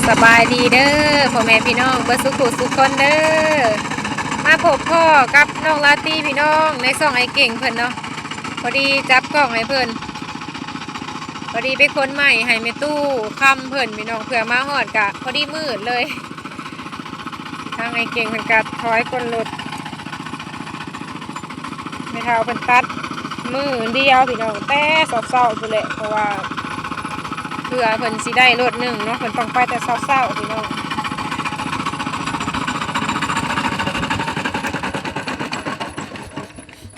ສະບາຍດີເດີພໍ່ແມ່ພີ່ນ້ອງເບິດສູ່ຜູ້ສູ່ຄົນເດີ ມາພົບພໍ້ກັບນ້ອງລາຕີພີ່ນ້ອງ ໃນຊ່ອງອ້າຍເກັ່ງເພິ່ນເນາະ. ພໍດີຈັບກ້ອງໃຫ້ເພິ່ນ ພໍດີໄປຂົນໄມ້ໃຫ້ແມ່ຕູ້ຄຳເພິ່ນພີ່ນ້ອງ ເພື່ອມາຮອດກະພໍດີມືດເລີຍ. ທາງອ້າຍເກັ່ງເພິ່ນກະຖອຍກົ້ນລົດ ແມ່ເຖົ້າເພິ່ນຕັດມື້ດຽວພີ່ນ້ອງ ແຕ່ເຊົ້າໆພຸ້ນແຫຼະ ເພາະວ່າເພື່ອເພິ່ນຊິໄດ້ລົດໜຶ່ງເນາະ ເພິ່ນຕ້ອງໄປແຕ່ເຊົ້າໆພີ່ນ້ອງ.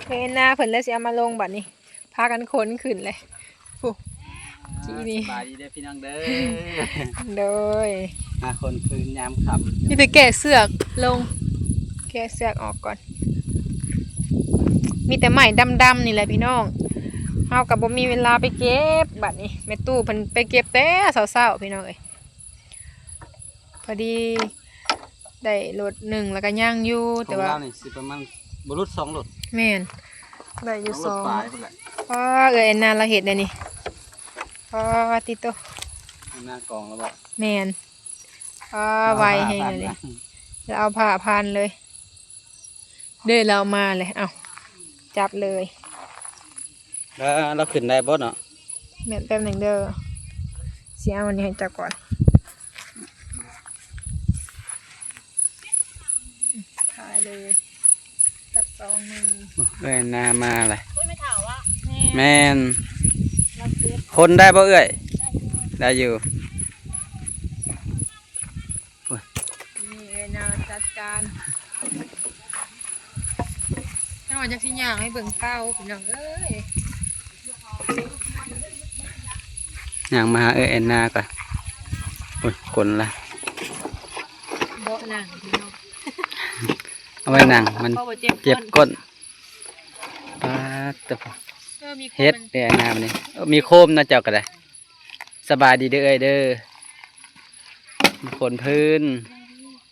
ເອີນາເພິ່ນແລ້ວຊິເອົາມາລົງບັດນີ້ ພາກັນຂົນຂຶ້ນເລີຍ ຜູ້ ທີ່ນີ້. ສະບາຍດີເດີພີ່ນ້ອງເດີ ໂດຍ ມາຂົນຄືນຍາມຄ່ຳ ມີແຕ່ແກະເຊືອກລົງ ແກະເຊືອກອອກກ່ອນ ມີແຕ່ໄມ້ດຳໆນີ້ແຫຼະພີ່ນ້ອງ ເຮົາກໍບໍ່ມີເວລາໄປເກັບ. ບັດນີ້ແມ່ຕູ້ເພິ່ນໄປເກັບແຕ່ເຊົ້າໆພີ່ນ້ອງເອີຍ ພໍດີໄດ້ລົດໜຶ່ງ ແລ້ວກໍຍັງຢູ່ ແຕ່ວ່າຂອງລາວນີ້ຊິປະມານບໍ່ຫຼຸດສອງລົດ ແມ່ນ ໄດ້ຢູ່ສອງ ສອງລົດປາຍພຸ້ນແຫຼະ. ອໍ ເອື້ອຍແອນນາລາວເຮັດແນວນີ້ ອໍ ຕິໂຕ ແອນນາກອງແລ້ວບໍ່? ແມ່ນ ອໍ ໄວແຮງເລີຍ ລາວເອົາຜ້າພັນເລີຍ ເດີ ລາວມາເລີຍ ເອົ້າ ຈັບເລີຍ. ລາວ ລາວຂຶ້ນໄດ້ບໍ່ເນາະ? ແມ່ນ ແປັບໜຶ່ງເດີ ຊິເອົາອັນນີ້ໃຫ້ເຈົ້າກ່ອນ ຖ່າຍເລີຍ ຈັບສອງມື. ໂອ້ ເອື້ອຍນາມາລະ ໂອ້ຍ ແມ່ເຖົ້າວະ ແມ່ນ ຄົນໄດ້ບໍ່ເອື້ອຍ? ໄດ້ຢູ່ ໄດ້ຢູ່. ນີ້ເອື້ອຍນາຈັດການ ເຈົ້າວ່າຈັກຊິຍ່າງໃຫ້ເບິ່ງເຕົາພີ່ນ້ອງເອີຍ ຍ່າງມາຫາເອື້ອຍແອນນາກ່ອນ. ໂອ້ຍ ຂົນລະ ເບາະນັ່ງພີ່ນ້ອງ ເອົາໄວ້ນັ່ງ ມັນເຈັບກົ້ນ ເຈັບກົ້ນ. ປາດໂທ້ ເອີ ມີໂຄມ ເຮັດແຕ່ນາມນີ້ ເອີ ມີໂຄມນະເຈົ້າກໍໄດ້. ສະບາຍດີເດີເອື້ອຍເດີ ຂົນພື້ນ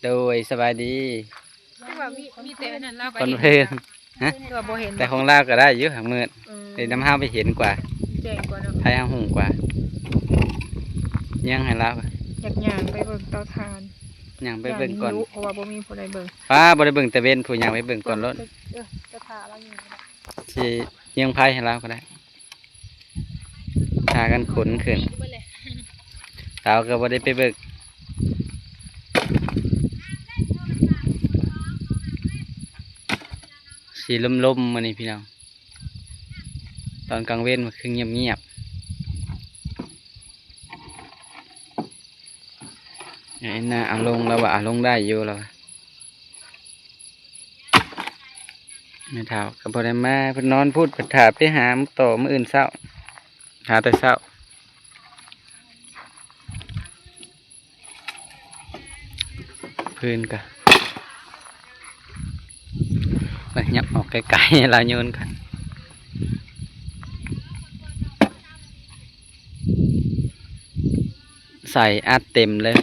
ໂດຍ ສະບາຍດີ. ຄືວ່າມີ ມີແຕ່ອັນນັ້ນລາວກໍ ຂົນພື້ນ ຮະ ຄືວ່າບໍ່ເຫັນ ແຕ່ຂອງລາວກໍໄດ້ຢູ່ຫາກມືດ ເອີ ແຕ່ນຳເຮົາໄປເຫັນກວ່າ ແຈ້ງກວ່າເນາະ ໃຜເຮົາຮູ້ກວ່າ ຍ່າງໃຫ້ລາວ ຢາກຍ່າງໄປເບິ່ງເຕົາຖ່ານ ຍ່າງໄປເບິ່ງກ່ອນ ເພາະວ່າບໍ່ມີຜູ້ໃດເບິ່ງ ປ້າ ບໍ່ໄດ້ເບິ່ງແຕ່ເວັນ ຜູ້ຍ່າງໄປເບິ່ງກ່ອນໂລດ ເອີ ຈະຖ້າລາວຢູ່ ຊິຍ່າງໄພໃຫ້ລາວກໍໄດ້. ພາກັນຂົນຂຶ້ນ ລາວກໍບໍ່ໄດ້ໄປເບິ່ງ ຊິລົມໆມື້ນີ້ພີ່ນ້ອງ ຕອນກາງເວັນມັນຄືງຽບໆ. ໄອ້ນາເອົາລົງ ລາວວ່າເອົາລົງໄດ້ຢູ່ ລາວວ່າ ແມ່ເຖົ້າກໍບໍ່ໄດ້ມາ ເພິ່ນນອນພຸ້ນ ເພິ່ນຖ້າໄປຫາຕໍ່ມື້ອື່ນເຊົ້າ ຫາແຕ່ເຊົ້າ. ພື້ນກະ ໄປຫຍັບອອກໄກໆ ລາວໂຍນກ່ອນ ໃສ່ອັດເຕັມເລີຍ.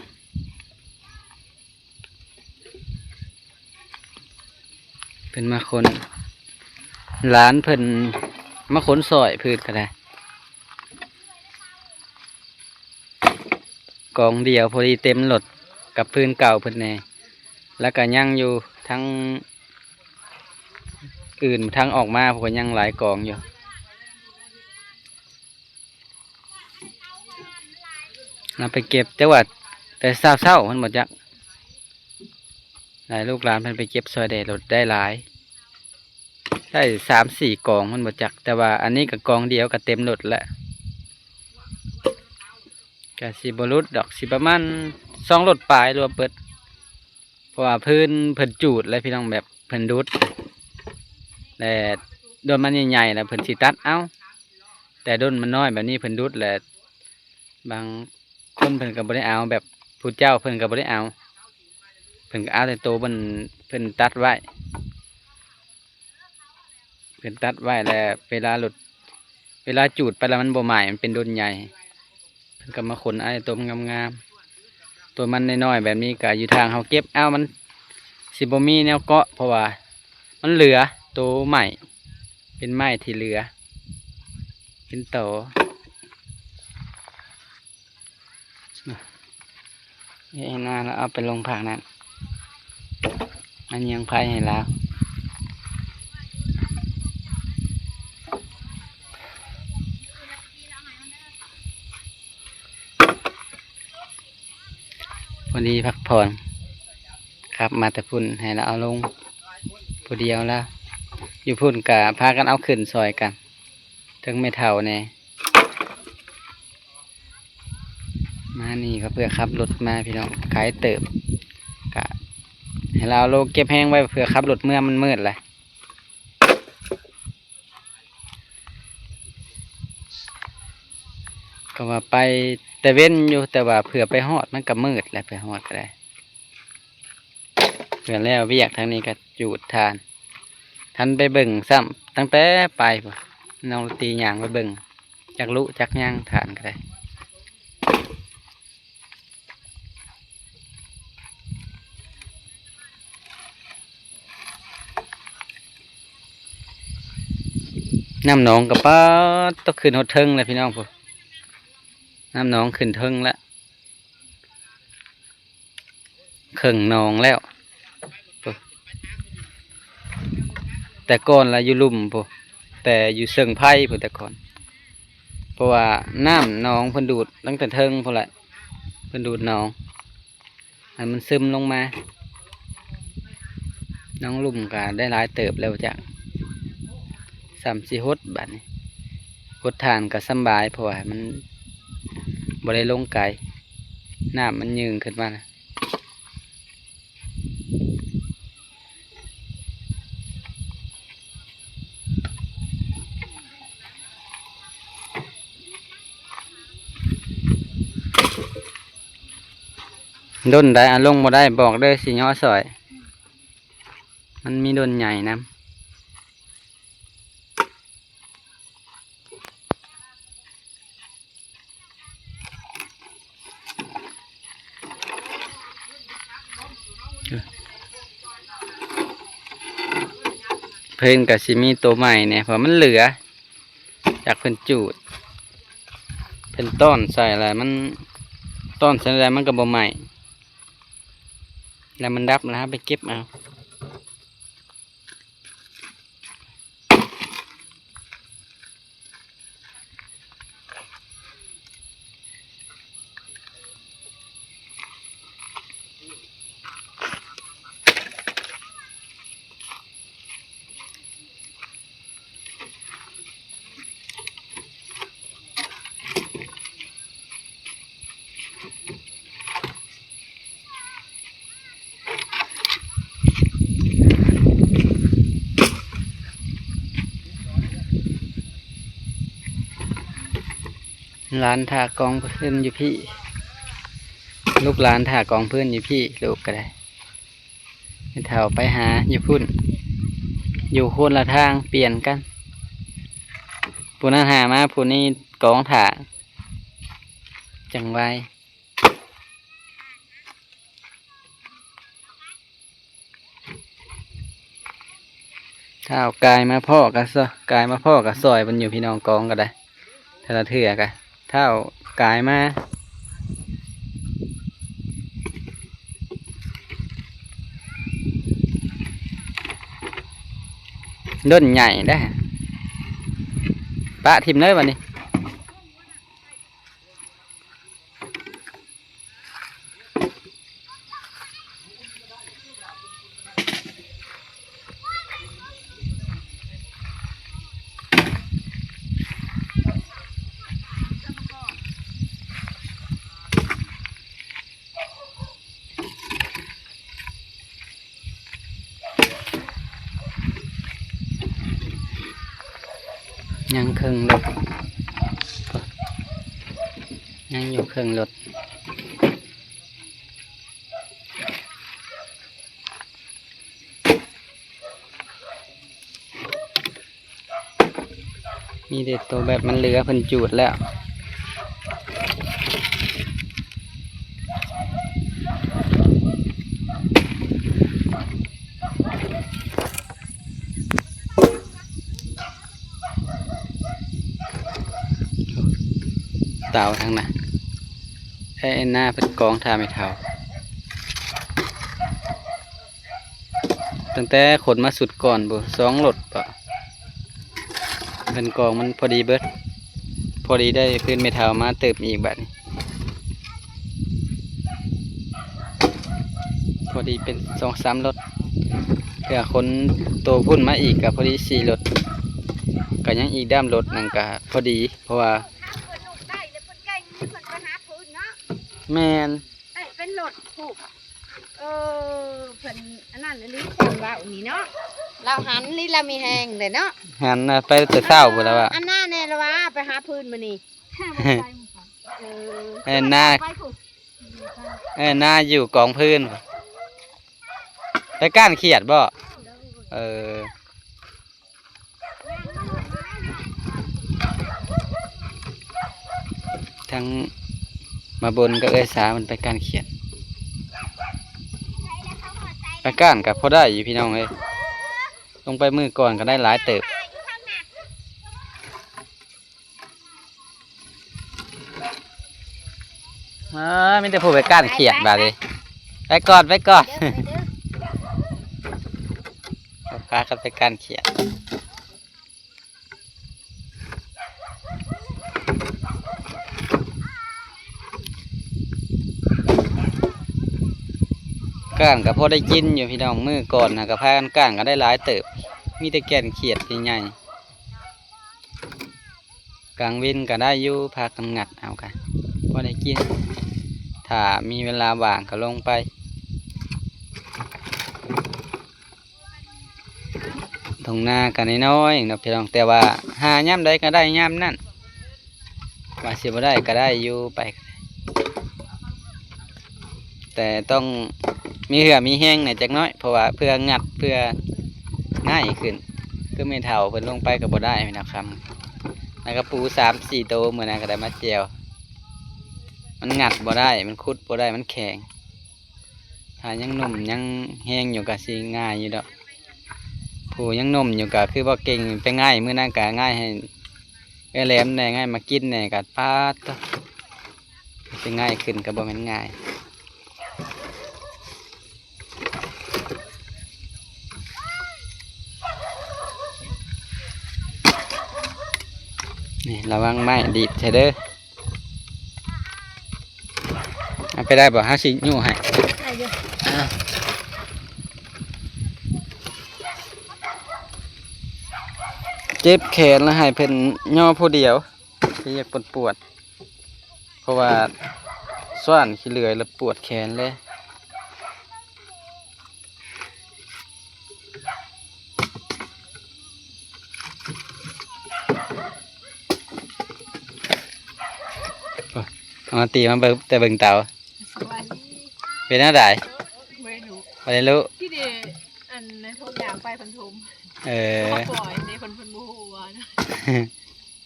ເພິ່ນມາຂົນ ຫຼານເພິ່ນມາຂົນຊ່ອຍ ພືດກໍໄດ້ ກອງດຽວພໍດີເຕັມລົດ ກັບພື້ນເກົ່າເພິ່ນແດ່ ແລ້ວກໍຍັງຢູ່ທາງອື່ນ ທາງອອກມາພຸ້ນກໍຍັງຫຼາຍກອງຢູ່. ລາວໄປເກັບ ຈັກວ່າແຕ່ເຊົ້າໆ ມັນບໍ່ຈັກ ຫຼາຍ ລູກຫຼານເພິ່ນໄປເກັບຊ່ອຍໄດ້ລົດໄດ້ຫຼາຍ ໄດ້ສາມສີ່ກອງ ມັນບໍ່ຈັກ ແຕ່ວ່າອັນນີ້ກໍກອງດຽວກໍເຕັມລົດແລ້ວ ກໍຊິບໍ່ຫຼຸດດອກ ຊິປະມານສອງລົດປາຍລວມເບິດ ເພາະວ່າພື້ນເພິ່ນຈູດແລ້ວພີ່ນ້ອງ ແບບເພິ່ນດຸດ ແລະ ດ້ວນມັນໃຫຍ່ໆ ແລ້ວເພິ່ນຊິຕັດເອົາ ແຕ່ດ້ວນມັນນ້ອຍແບບນີ້ເພິ່ນດຸດ ແລະ ບາງຄົນເພິ່ນກໍບໍ່ໄດ້ເອົາ ແບບຜູ້ເຈົ້າເພິ່ນກໍບໍ່ໄດ້ເອົາ ເພິ່ນກໍເອົາແຕ່ໂຕເພິ່ນ ເພິ່ນຕັດໄວ້ ເພິ່ນຕັດໄວ້ ແລ້ວເວລາລົດ ເວລາຈູດໄປແລ້ວມັນບໍ່ໄໝ້ ມັນເປັນດົນໃຫຍ່ ເພິ່ນກໍມາຂົນເອົາແຕ່ໂຕມັນງາມໆ ໂຕມັນນ້ອຍໆ ແບບນີ້ກໍຢູ່ທາງເຮົາເກັບເອົາ ມັນຊິບໍ່ມີແນວເກາະ ເພາະວ່າມັນເຫຼືອໂຕໄມ້ ເປັນໄມ້ທີ່ເຫຼືອ ເປັນຕໍ. ເຮັດນາແລ້ວເອົາໄປລົງພາກນັ້ນ ມາຍ່ຽງໄຟໃຫ້ລາວ. ພໍດີພັກຜ່ອນ ຂັບມາແຕ່ພຸ້ນ ໃຫ້ລາວເອົາລົງຜູ້ດຽວລາວ. ຢູ່ພຸ້ນກະພາກັນເອົາຂຶ້ນຊ່ອຍກັນ ເຖິງແມ່ເຖົ້າແດ່. ມານີ້ກໍເພື່ອຂັບລົດມາພີ່ນ້ອງ ໄກເຕີບ ກະໃຫ້ລາວລົງເກັບແຮງໄວ້ ເພື່ອຂັບລົດເມືອ ມັນມືດແຫຼະ. ກໍວ່າໄປແຕ່ເວັນຢູ່ ແຕ່ວ່າເພື່ອໄປຮອດມັນກໍມືດແຫຼະ ໄປຮອດກໍໄດ້. ເພື່ອແລ້ວວຽກທາງນີ້ກໍຈູດຖ່ານ ທັນໄປເບິ່ງຊ້ຳ ຕັ້ງແຕ່ໄປພຸ້ນ ນ້ອງລາຕີຍ່າງໄປເບິ່ງ ຈັກລຸຈັກຍັງ ຖ່ານກໍໄດ້. ນ້ຳໜອງກໍປາດ ຕົກຂຶ້ນຮອດເທິງແລ້ວພີ່ນ້ອງພຸ້ນ ນ້ຳໜອງຂຶ້ນເທິງແລ້ວ ເຄິ່ງໜອງແລ້ວ ແຕ່ກ່ອນລະຢູ່ລຸ່ມພຸ້ນ ແຕ່ຢູ່ເຊິ່ງໄພພຸ້ນແຕ່ກ່ອນ ເພາະວ່ານ້ຳໜອງເພິ່ນດູດຕັ້ງແຕ່ເທິງພຸ້ນແຫຼະ ເພິ່ນດູດໜອງ ໃຫ້ມັນຊຶມລົງມາ. ໜອງລຸ່ມກໍໄດ້ຫຼາຍເຕີບແລ້ວຈັກ ສ່ຳຊິຫົດບາດນີ້ ຫົດຖ່ານກໍສຳບາຍ ເພາະວ່າມັນບໍ່ໄດ້ລົງໄກ ນ້ຳມັນຍື່ງຂຶ້ນມາ. ດົນໃດເອົາລົງບໍ່ໄດ້ບອກເດີ ຊິຍໍຊ່ອຍ ມັນມີດົນໃຫຍ່ນຳ. ເພິ່ນກໍຊິມີໂຕໃໝ່ແດ່ ເພາະມັນເຫຼືອ ຈາກເພິ່ນຈູດ ເພິ່ນຕ້ອນໃສ່ແລ້ວມັນ ຕ້ອນໃສ່ແລ້ວມັນກໍບໍ່ໄໝ້ ແລ້ວມັນດັບ ແລ້ວເຮົາໄປເກັບເອົາ. ຫຼານຖ້າກອງຟືນຢູ່ພີ້ ລູກຫຼານຖ້າກອງຟືນຢູ່ພີ້ ລູກກໍໄດ້ ແມ່ເຖົ້າໄປຫາຢູ່ພຸ້ນ ຢູ່ຄົນລະທາງ ປ່ຽນກັນ ຜູ້ນັ້ນຫາມາ ຜູ້ນີ້ກອງຖ້າ ຈັ່ງໄວ. ຖ້າເອົາກາຍມາພໍ້ກໍຊ- ກາຍມາພໍ້ກໍຊ່ອຍເພິ່ນຢູ່ ພີ່ນ້ອງກອງກໍໄດ້ ແຕ່ລະເທື່ອກໍ ຖ້າເອົາກາຍມາ ດົນໃຫຍ່ເດ້ ປະຖິ້ມເລີຍບັດນີ້. ຍັງເຄິ່ງລົດ ຍັງຢູ່ເຄິ່ງລົດ ມີແຕ່ໂຕແບບມັນເຫຼືອ ເພິ່ນຈູດແລ້ວ. ເຕົາທາງໜ້າ ເອີ ໜ້າເພິ່ນກອງຖ້າແມ່ເຖົ້າ. ຕັ້ງແຕ່ຂົນມາຊຸດກ່ອນພຸ້ນ ສອງລົດປະ ເພິ່ນກອງມັນພໍດີເບິດ ພໍດີໄດ້ພື້ນແມ່ເຖົ້າມາເຕີມອີກບາດນີ້ ພໍດີເປັນສອງສາມລົດ ເພື່ອຂົນໂຕພຸ້ນມາອີກກະພໍດີສີ່ລົດ ກະຍັງອີກດ້າມລົດໜຶ່ງກະພໍດີ ເພາະວ່າ ແມ່ນ ເອີ ເປັນລົດຜູ້ ເອີ ເພິ່ນອັນນັ້ນອີ່ຫຼີ ເພິ່ນເວົ້ານີ້ເນາະ ລາວຫັນລີລາມີແຮງເດ້ເນາະ ຫັນນະ ໄປແຕ່ເຊົ້າພຸ້ນລະວ່າ ອັນນັ້ນແນ່ລະວ່າ ໄປຫາພື້ນມື້ນີ້ ເອີ ເອີ ນາ ເອີ ນາຢູ່ກອງພື້ນ ໄປກ້ານຂຽດບໍ? ເອີ. ທັງມາບົນກັບເອື້ອຍສາເພິ່ນໄປກ້ານຂຽດ ອາການກໍພໍໄດ້ຢູ່ພີ່ນ້ອງເອີຍ ລົງໄປມື້ກ່ອນກໍໄດ້ຫຼາຍເຕີບ. ເອີ ມີແຕ່ຜູ້ໄປກ້ານຂຽດບາດນີ້ ໄປກ່ອນ ໄປກ່ອນ ພາກັນໄປກ້ານຂຽດ. ກ້ານກໍພໍໄດ້ກິນຢູ່ພີ່ນ້ອງ ມື້ກ່ອນນະ ກໍພາກັນກ້ານກໍໄດ້ຫຼາຍເຕີບ ມີແຕ່ແກ່ນຂຽດໃຫຍ່ໆ. ກາງເວັນກໍໄດ້ຢູ່ ພາກັນງັດເອົາກະພໍໄດ້ກິນ ຖ້າມີເວລາວ່າງກໍລົງໄປ. ທົ່ງນາກໍນ້ອຍໆເນາະພີ່ນ້ອງ ແຕ່ວ່າຫາຍາມໃດກໍໄດ້ຍາມນັ້ນ ວ່າຊິບໍ່ໄດ້ກໍໄດ້ຢູ່ ໄປ ແຕ່ຕ້ອງມີເຫື່ອມີແຮງແດ່ຈັກໜ້ອຍ ເພາະວ່າເພື່ອງັດ ເພື່ອງ່າຍຂຶ້ນ ຄືແມ່ເຖົ້າເພິ່ນລົງໄປກໍບໍ່ໄດ້ແມ່ນເນາະ ຄຳ ແລ້ວກໍປູສາມສີ່ໂຕ ມື້ນັ້ນກໍໄດ້ມາແຈ່ວ ມັນງັດບໍ່ໄດ້ ມັນຂຸດບໍ່ໄດ້ ມັນແຂງ ຖ້າຍັງໜຸ່ມຍັງແຮງຢູ່ກໍຊິງ່າຍຢູ່ດອກ ຜູ້ຍັງໜຸ່ມຢູ່ກໍຄືບໍ່ເກັ່ງ ໄປງ່າຍ ມື້ນັ້ນກໍງ່າຍໃຫ້ເອື້ອຍແຫຼມແດ່ ງ່າຍມາກິນແດ່ ກໍປາດໂທ້ ຊິງ່າຍຂຶ້ນກໍບໍ່ແມ່ນງ່າຍ. ນີ້ ລະວັງໄມ້ດີດແທ້ເດີ ເອົາໄປໄດ້ບໍ່? ເຮົາຊິຍູ້ໃຫ້ ໄດ້ຢູ່ ອ່າ ເຈັບແຂນລະໃຫ້ເພິ່ນຍໍຜູ້ດຽວ ຊິຢາກປວດໆ ເພາະວ່າຊ້ອນຂີ້ເຫຼືອລະປວດແຂນເລີຍ. ເອົາມາຕີມາເບິ່ງ ແຕ່ເບິ່ງເຕົາ ສະບາຍດີ ເປັນແນວໃດ? ບໍ່ໄດ້ລຸ ບໍ່ໄດ້ລຸ ທີ່ເດ ອັນໃນທົ່ງຢາງໄປເພິ່ນຖົມ ເອີ ເຂົາປ່ອຍເດ ເພິ່ນ ເພິ່ນບໍ່ຮູ້ວ່າ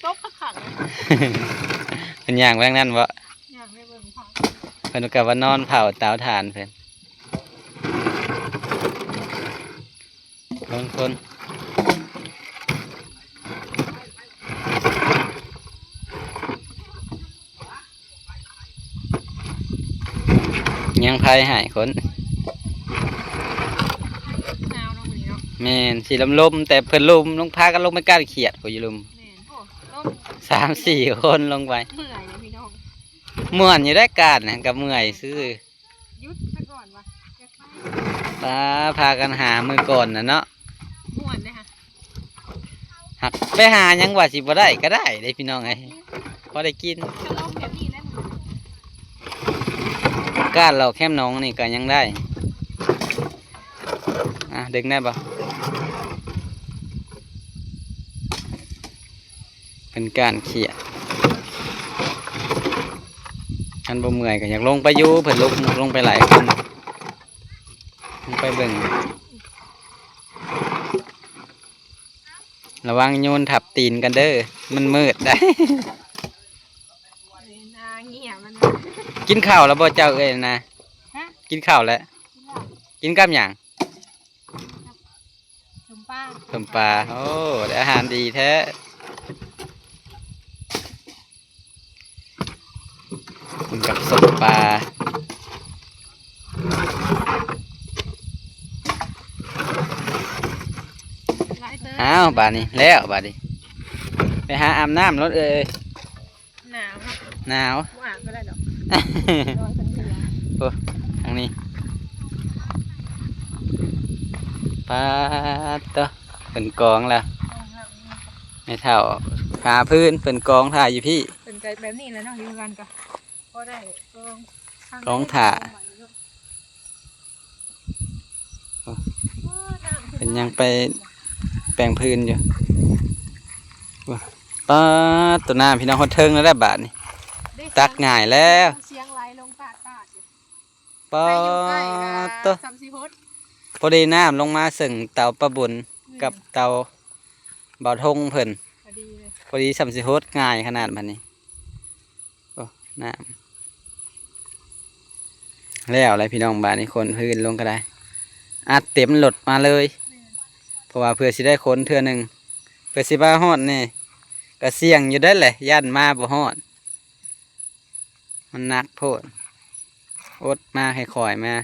ຕົກຄັກໆ ເພິ່ນຍ່າງໄປທາງນັ້ນບໍ? ຍ່າງໄປເບິ່ງເຜົາ ເພິ່ນກໍວ່ານອນເຜົາເຕົາຖ່ານເພິ່ນ ເບິ່ງຄົນ ຍັງໄພໃຫ້ຄົນ ໜາວເນາະມື້ນີ້ເນາະ ແມ່ນ ຊິລົມໆ ແຕ່ເພິ່ນລົງ ລົງ ພາກັນລົງໄປກ້ານຂຽດພຸ້ນ ຢູ່ລຸ່ມ ແມ່ນ ໂອ້ ລົງ ສາມສີ່ຄົນລົງໄປ ເມື່ອຍເດ້ພີ່ນ້ອງ ມ່ວນຢູ່ໄດ໋ ກ້ານຫັ້ນກໍເມື່ອຍຊື່ ຢຸດຊະກ່ອນວ່າ ຢາກໄປ ປາ ພາກັນຫາມື້ກ່ອນນະເນາະ ມ່ວນເດ້ຫະ ຫາກໄປຫາຫຍັງວ່າຊິບໍ່ໄດ້ກໍໄດ້ເດ້ພີ່ນ້ອງເອີຍ ພໍໄດ້ກິນ ອາລົມແບບນີ້ແຫຼະ ກ້ານເລາະແຄມໜອງນີ້ກໍຍັງໄດ້ ອ່ະ ດຶງໄດ້ບໍ່? ເປັນກ້ານຂຽດ ຄັນບໍ່ເມື່ອຍກໍຢາກລົງໄປຢູ່ ເພິ່ນລົງ ລົງໄປຫຼາຍຄົນ ລົງໄປເບິ່ງ ລະວັງໂຍນທັບຕີນກັນເດີ ມັນມືດໄດ໋ ເອີຍ ນາເງຍມັນ ກິນເຂົ້າແລ້ວບໍ່ເຈົ້າເອີຍນາ? ຮະ? ກິນເຂົ້າແລ້ວ ກິນແລ້ວ ກິນກັບຫຍັງ? ສົ້ມປາ ສົ້ມປາ ໂອ້ ໄດ້ອາຫານດີແທ້ ກິນກັບສົ້ມປາ. ອ້າວ ບາດນີ້ແລ້ວ ບາດນີ້ ໄປຫາອາບນ້ຳໂລດເອີຍ. ໜາວເນາະ ໜາວ ບໍ່ອາບກໍໄດ້ດອກ ນອນຄົນດຽວ. ໂອ້ ທາງນີ້ ປາດໂຕ ເພິ່ນກອງແລ້ວ ແມ່ເຖົ້າ ຜ້າພື້ນເພິ່ນກອງຖ້າຢູ່ພີ້. ເພິ່ນກໍແບບນີ້ແຫຼະເນາະ ຢູ່ເຮືອນກໍພໍໄດ້ກອງ ກອງຖ້າ. ໂອ້ ເພິ່ນຍັງໄປແປງພື້ນຢູ່. ໂອ້ ປາດໂຕ ນ້ຳ ພີ່ນ້ອງ ຮອດເທິງແລ້ວແຫຼະບາດນີ້ ຕັກງ່າຍແລ້ວ ສຽງໄຫຼລົງປາດໆຢູ່. ປາດ ໃຜຢູ່ໃກ້ກໍ ໂຕ ສ່ຳຊິຫົດ ພໍດີນ້ຳລົງມາເຊິ່ງເຕົາປ້າບຸນ ອືມ ກັບເຕົາບ່າວທົງເພິ່ນ ພໍດີເລີຍ ພໍດີສ່ຳຊິຫົດ ງ່າຍຂະໜາດບາດນີ້. ໂອ້ ນ້ຳແລ້ວແຫຼະພີ່ນ້ອງ ບາດນີ້ຂົນພື້ນລົງກໍໄດ້ ອັດເຕັມລົດມາເລີຍ ແມ່ນ ເພາະວ່າເພື່ອຊິໄດ້ຂົນເທື່ອໜຶ່ງ ເພື່ອຊິມາຮອດນີ້ ກໍສ່ຽງຢູ່ເດ້ແຫຼະ ຢ້ານມາບໍ່ຮອດ ມັນໜັກໂພດ ອົດມາ ຄ່ອຍໆມາ.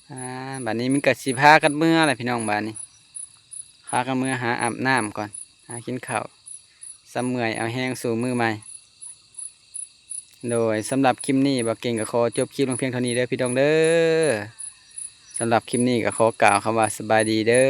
ອ່າ ບາດນີ້ມັນກໍຊິພາກັນເມືອແຫຼະພີ່ນ້ອງ ບາດນີ້ພາກັນເມືອຫາອາບນ້ຳກ່ອນ ຫາກິນເຂົ້າ ສ່ຳເມື່ອຍເອົາແຮງສູ້ມື້ໃໝ່. ໂດຍ ສຳລັບຄລິບນີ້ ບ່າວເກັ່ງກໍຂໍຈົບຄລິບລົງພຽງເທົ່ານີ້ເດີພີ່ນ້ອງເດີ. ສຳລັບຄລິບນີ້ກໍຂໍກ່າວຄຳວ່າສະບາຍດີເດີ.